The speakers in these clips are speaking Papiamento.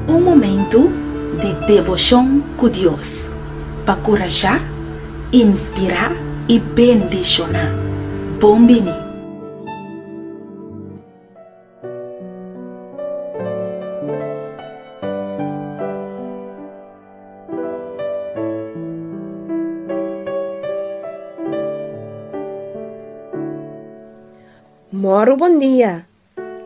Un momentu di deboshon ku Dios pa kurashá, inspirá i bendishoná. Bon bini! Mòru bon dia!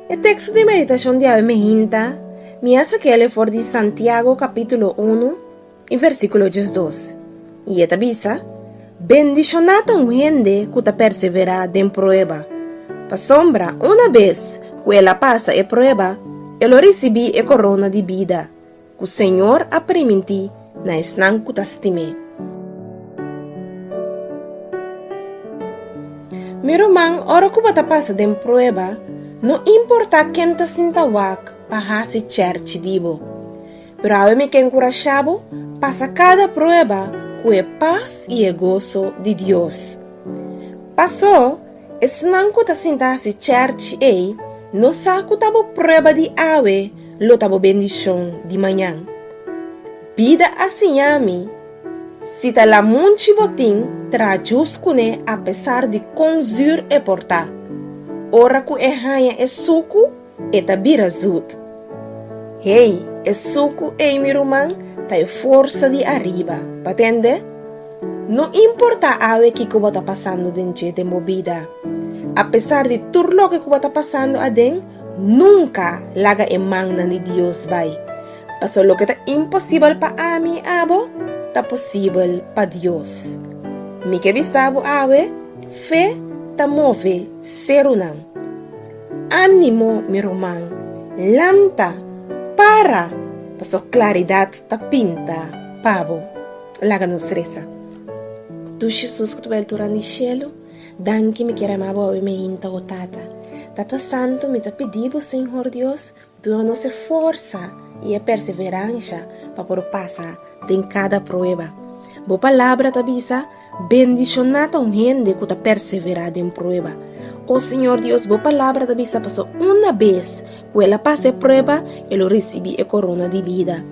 E teksto di meditashon di awe mehinta mi a sak'el for di Santiago kapítulo unu i versíkulo 12, i e ta bisa, Bendishoná ta un hende ku ta perseverá den prueba, pasobra una bes ku el a pasa e prueba, e lo risibí e korona di bida ku Señor a primintí na esnan ku ta stim'é. Mi ruman, ora ku bo ta pasa den prueba, no importá ken ta sinta wak pa hasi chèrchi di bo. Pero awe mi ke enkurashá bo pasa kada prueba ku e pas i e goso di Dios. Pasó, esnan ku ta sinta hasi chèrchi ei no sa ku ta bo prueba di awe lo ta bo bendishon di mañan. Bida a siña mi, si ta lamunchi bo tin, traha djus kuné apesar di kon zür e por ta. Ora ku e haña e suku, e ta bira zut. Hey, e suku ei, mi ruman, ta e forsa di ariba, bo a tende? No importá awe kiko bo ta pasando den dje den bo bida, apesar di tur loke ku bo ta pasando aden, Nunka laga e mannan di Dios bai, pasobra loke ta imposibel pa ami i abo ta posibel pa Dios. Mi ke bisa bo awe, fe ta move serunan. Ánimo, mi ruman, lanta, para, pasobra klaridat ta pinta pa bo. Laga nos resa. Tu Jesus ku ta bai altura di shelu, danki mi kier ama bo awe meinta, o Tata. Tata Santu, mi ta pidi bo, Señor Dios, duna nos e forsa i e perseveransha pa por pasa den kada prueba. Bo Palabra ta bisa, Bendishoná ta un hende ku ta perseverá den prueba. O Señor Dios, bo Palabra ta bisa paso una bes ku el a pasa e prueba, e lo risibí e korona di bida.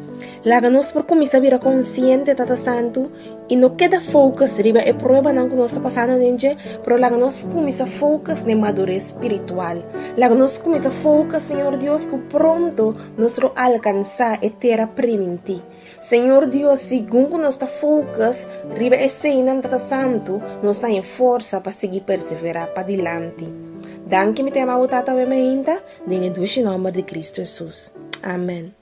Laga nos por kuminsá bira konsiente, Tata Santu, i no keda focus riba e pruebanan ku nos ta pasando den dje, pero laga nos kuminsá focus den madures spiritual. Laga nos kuminsá focus, Señor Dios, ku pronto nos lo alkansá e tera primintí. Señor Dios, segun ku nos ta focus riba eseinan, Tata Santu, nos ta haña forsa pa sigui perseverá padilanti. Danki mi ta yama bo Tata awe mainta, den e dushi nòmber di Kristu Hesus. Amen.